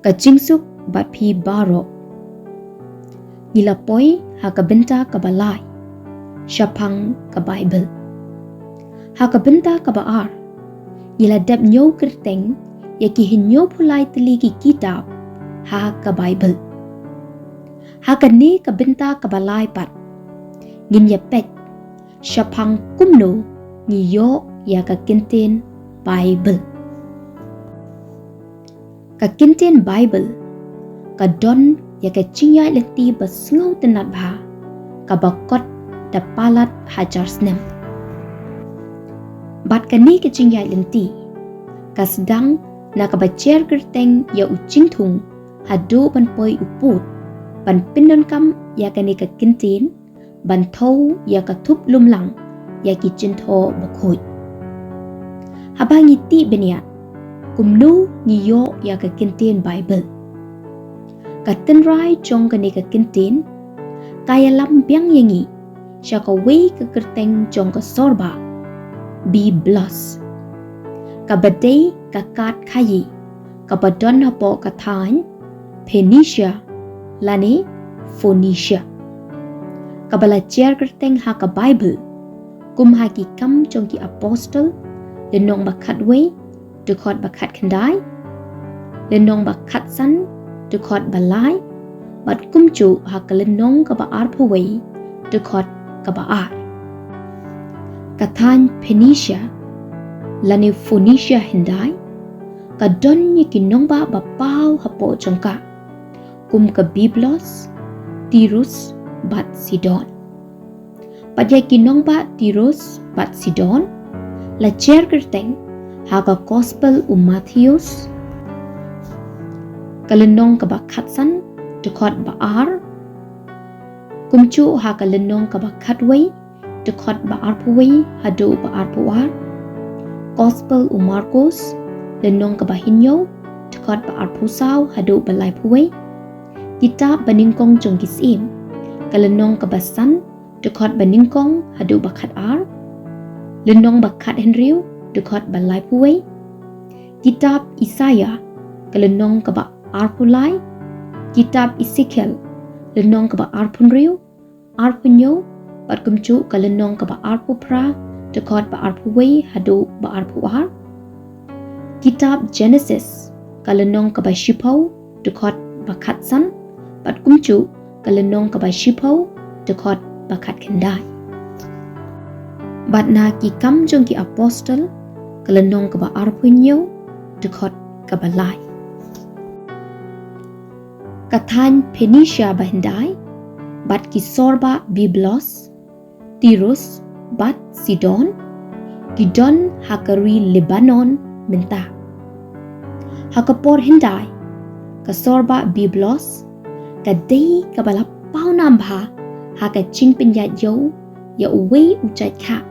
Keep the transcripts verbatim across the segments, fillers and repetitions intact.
Ka jingsuk bad phi baroh. Ngi la poi ha ka bynta kaba lai shaphang ka Baibl. Ha ka bynta kaba ar, ngi la dep ñiew kyrteng ïa ki hynñiewphew lai tylli ki kitab ha ka Baibl. Ha kane ka bynta kaba lai pat, ngin ïa peit shaphang kumno ngi ïoh ïa ka kyntien Baibl. Ka kyntien Baibl ka don ïa ka jingïaid lynti ba sngewtynnat bha, kaba kot da palat hajar snem. Bad kane ka jingïaid lynti ka sdang na kaba jer kyrteng ïa u jingthung haduh ban poi u pud ban pyndonkam ïa kane ka kyntien, ban thew ïa ka thup lumlang ïa ki jingthoh bakhuid. Haba ngi tip bniat kumno ngi ïoh ïa ka kyntien Baibl. Ka tynrai jong kane ka kyntien ka ïalam biang ïa ngi sha kawei ka kyrteng jong ka sorbah Biblos, kaba dei ka kad khaïi kaba don hapoh ka thaiñ Phoenicia lane Phoenicia, kaba la jer kyrteng ha ka Baibl kum ha Ki Kam jong ki Apostol, lynnong ba khatwei, dkhot ba khatkhyndai, lynnong ba khatsan, dkhot ba lai, bad kumjuh ha ka lynnong kaba arphew wei, dkhot kaba ar. Ka thaiñ Phoenicia lane Phoenicia hyndai ka don ïa ki nongbah ba paw hapoh jong ka, kum ka Biblos, Tirus, bad Sidon. Bad ïa ki nongbah Tirus bad Sidon la jer kyrteng ha ka Gospel u Mathaios, ka lynnong kaba khatsan, dkhot ba ar, kumjuh ha ka lynnong kaba khatwei, dkhot ba arphew wei haduh ba arphew ar. Gospel u Markos, lynnong kaba hynñiew, dkhot ba arphew saw haduh ba laiphew wei. Kitab Banyngkong jong ki Syiem, ka lynnong kaba san, dkhot banyngkong haduh ba khatar, lynnong ba khathynriew, dkhot ba laiphew wei. Kitab Isaïah, ka lynnong kaba arphew lai. Kitab Esekiel, lynnong kaba arphew hynriew, arphew hynñiew, bad kumjuh ka lynnong kaba arphew phra, dkhot ba arphew wei haduh ba arphew ar. Kitab Genesis, ka lynnong kaba shiphew, dkhot ba khatsan, bad kumjuh ka lynnong kaba shiphew, dkhot ba khatkhyndai. Bad na Ki Kam jong ki Apostol, ka lynnong kaba arphew hynñiew, dkhot kaba lai. Ka thaiñ Phoenicia ba hyndai bad ki sorbah Biblos, Tirus, bad Sidon ki don ha ka ri Lebanon mynta. Ha ka por hyndai, ka sorbah Biblos ka dei kaba la pawnam bha ha ka jingpynïaid ïew ïa uwei u jait khah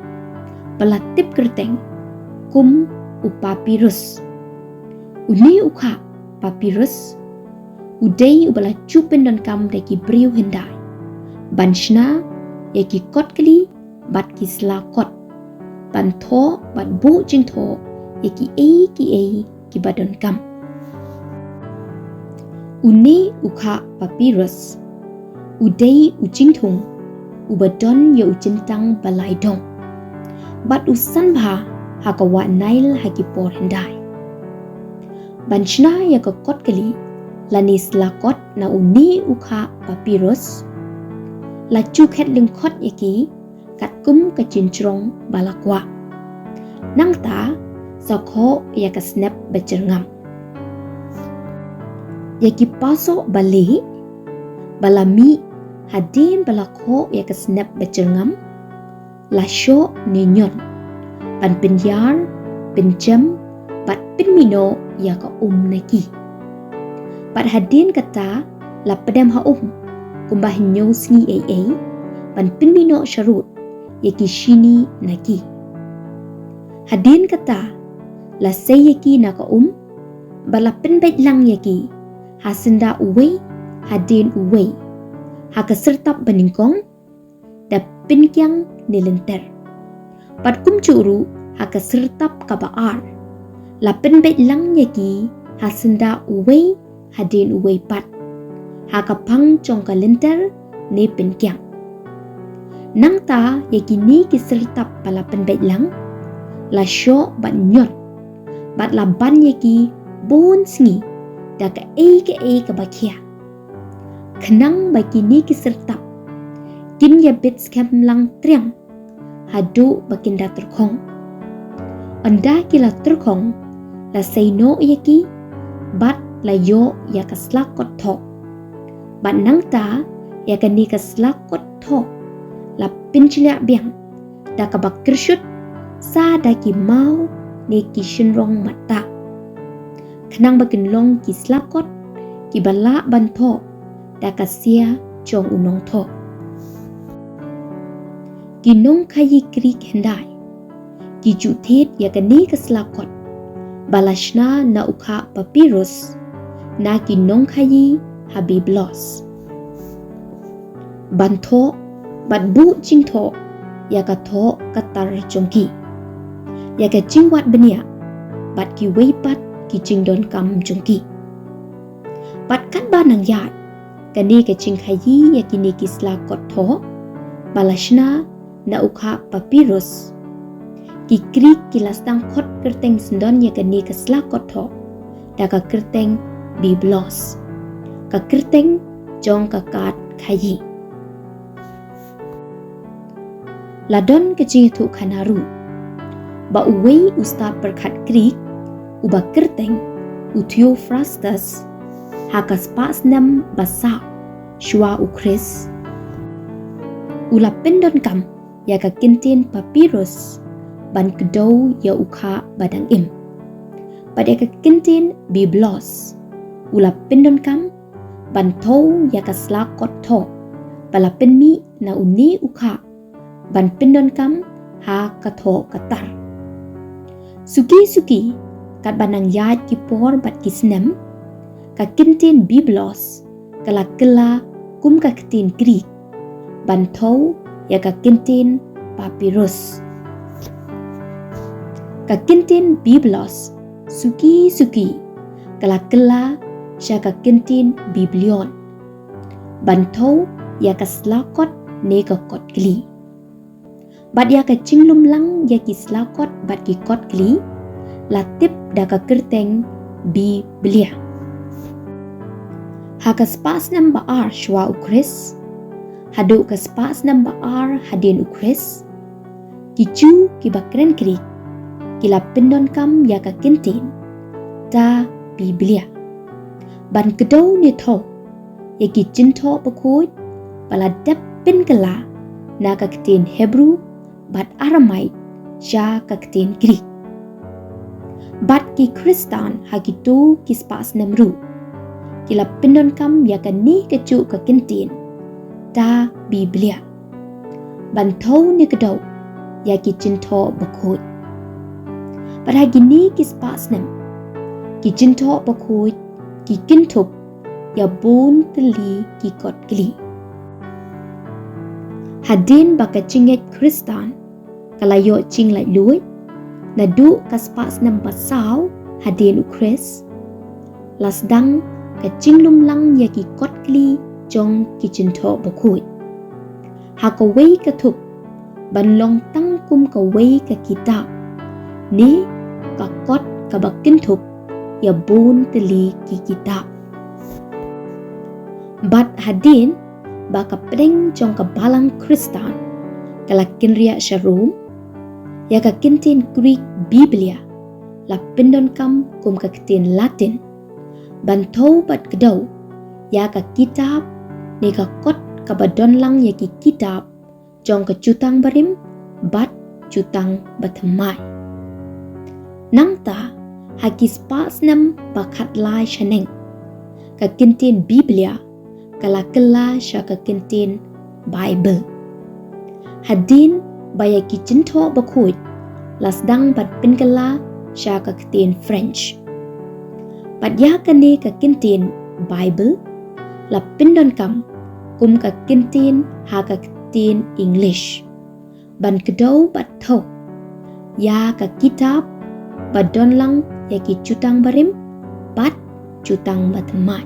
ba la tip kyrteng kum u papyrus. Une u khah papyrus u dei uba la ju pyndonkam da ki briew hyndai ban shna ïa ki kot kli bad ki sla kot, ban thoh bad buh jingthoh ïa kiei kiei kiba donkam. Une u khah papyrus u dei u jingthung uba don ïa u jyntang ba lai dong bad u san bha ha ka wah Nail ha ki por hyndai. Ban shna ïa ka kot kli lane sla kot na une u khah papyrus, la ju khet lyngkhot ïa ki katkum ka jingjrong ba la kwah. Nangta sa khoh ïa ka snep ba jyrngam. Ïa ki pasoh ba lieh ba la mih hadien ba la khoh ïa ka snep ba jyrngam la shoh ne ñion ban pynïar, pynjem bad pynmih noh ïa ka um na ki. Bad hadien kata la pdem ha um kumba hynñiew sngi ei ei ban pynmih noh sharud ïa ki shini na ki. Hadien kata la sei ïa ki na ka um bad la pynbeit lang ïa ki ha syndah uwei hadien uwei ha ka syrtap banyngkong da pynkiang ne lynter. Bad kumjuh ruh ha ka syrtap kaba ar la pynbeit lang ïa ki ha syndah uwei hadien uwei pat, ha ka phang jong ka lynter ne pynkiang. Nangta ïa kine ki syrtap ba la pynbeit lang, la shoh bad ñiot, bad la ban ïa ki bun sngi da kaei kaei kaba khia, khnang ba kine ki syrtap kin ïa bit skhem lang triang haduh ba kin da tyrkhong. Ynda ki la tyrkhong, la sei noh ïa ki, bad la ïoh ïa ka slakot thoh. Bad nangta ïa kane ka slakot thoh la pynchliah biang da kaba kyrshut sa da ki maw ne ki shynrong matta, khnang ba kin long ki slakot kiba lah ban thoh da ka sia jong u nongthoh. Ki nongkhaïi Greek hyndai ki ju thied ïa kane ka slakot ba la shna na u khah papyrus na ki nongkhaïi ha Byblos, ban thoh bad buh jingthoh ïa ka thoh ka tar jong ki, ïa ka jingwad bniah bad kiwei pat ki jingdonkam jong ki. Bad katba nang ïaid kane ka jingkhaïi ïa kine ki slakot thoh ba la shna na u khah papyrus, ki Greek ki la sdang khot kyrteng syndon ïa kane ka slakot thoh da ka kyrteng Byblos, ka kyrteng jong ka kad khaïi. La don ka jingïathuhkhana ruh ba uwei u stad pyrkhat Greek uba kyrteng u Theophrastus, ha ka spah snem ba saw shuwa u Khrist, u la pyndonkam ïa ka kyntien papyrus ban kdew ïa u khah ba dang im. Bad ïa ka kyntien Byblos u la pyndonkam ban thew ïa ka slakot thoh ba la pynmih na une u khah ban pyndonkam ha ka thoh ka tar. Suki suki, katba nang ïaid ki por bad ki snem, ka kyntien Byblos ka la kylla kum ka ktien Greek ban thew ïa ka kyntien papyrus. Ka kyntien Byblos suki suki ka la kylla sha ka kyntien biblion ban thew ïa ka slakot ne ka kot kli. Bad ïa ka jinglum lang ïa ki slakot bad ki kot kli la tip da ka kyrteng Biblia. Ha ka spah snem ba ar shuwa u Khrist haduh ka spah snem ba ar hadien u Khrist, ki Jiw kiba kren Greek ki la pyndonkam ïa ka kyntien ta Biblia ban kdew ne thew ïa ki jingthoh bakhuid ba la dep pynkylla na ka ktien Hebru bad Aramaic sha ka ktien Greek. Bad ki Khristan ha kito ki spah snem ruh ki la pyndonkam ïa kane kajuh ka kyntien ta Biblia ban thew ne kdew ïa ki jingthoh bakhuid. Bad ha kine ki spah snem ki jingthoh bakhuid ki kynthup ïa bun tylli ki kot kli. Hadien ba ka jingngeit Khristan ka la ïoh jinglaitluid naduh ka spah snem ba saw hadien u Khrist, la sdang ka jinglum lang ïa ki kot kli jong ki jingthoh bakhuid. Ha kawei ka thup ban long tang kum kawei ka kitab ne ka kot kaba kynthup ïa bun tylli ki kitab. Bad hadien ba ka pdeng jong ka balang Khristan ka la kynriah sha Rom, ïa ka kyntien Greek Biblia la pyndonkam kum ka ktien Latin ban thew bad kdew ïa ka kitab ne ka kot kaba don lang ïa ki kitab jong ka Jutang Barim bad Jutang Bathymmai. Nangta ha ki spah snem ba khatlai shaneng ka kyntien Biblia ka la kylla sha ka kyntien Bible. Hadien ba ïa ki jingthoh bakhuid la sdang ban pynkylla sha ka ktien French. Bad ïa kane ka kyntien Bible la pyndonkam kum ka kyntien ha ka ktien English ban kdew bad thew ïa ka kitab ba don lang ïa ki Jutang Barim bad jutang ba thymmai.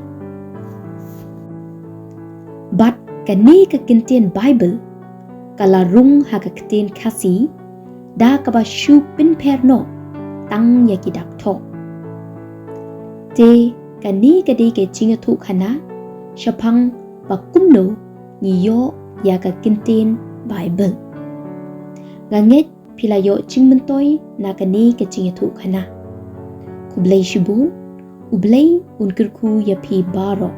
Bad kane ka kyntien Bible ka la rung ha ka ktien Khasi da kaba shu pynpher noh tang ïa ki dak thoh. Te kane ka dei ka jingïathuhkhana shaphang ba kumno ngi ïoh ïa ka kyntien Bible. Nga ngeit phi la ïoh jingmyntoi na kane ka jingïathuhkhana. Khublei shibun, U Blei un kyrkhu ïa phi baroh.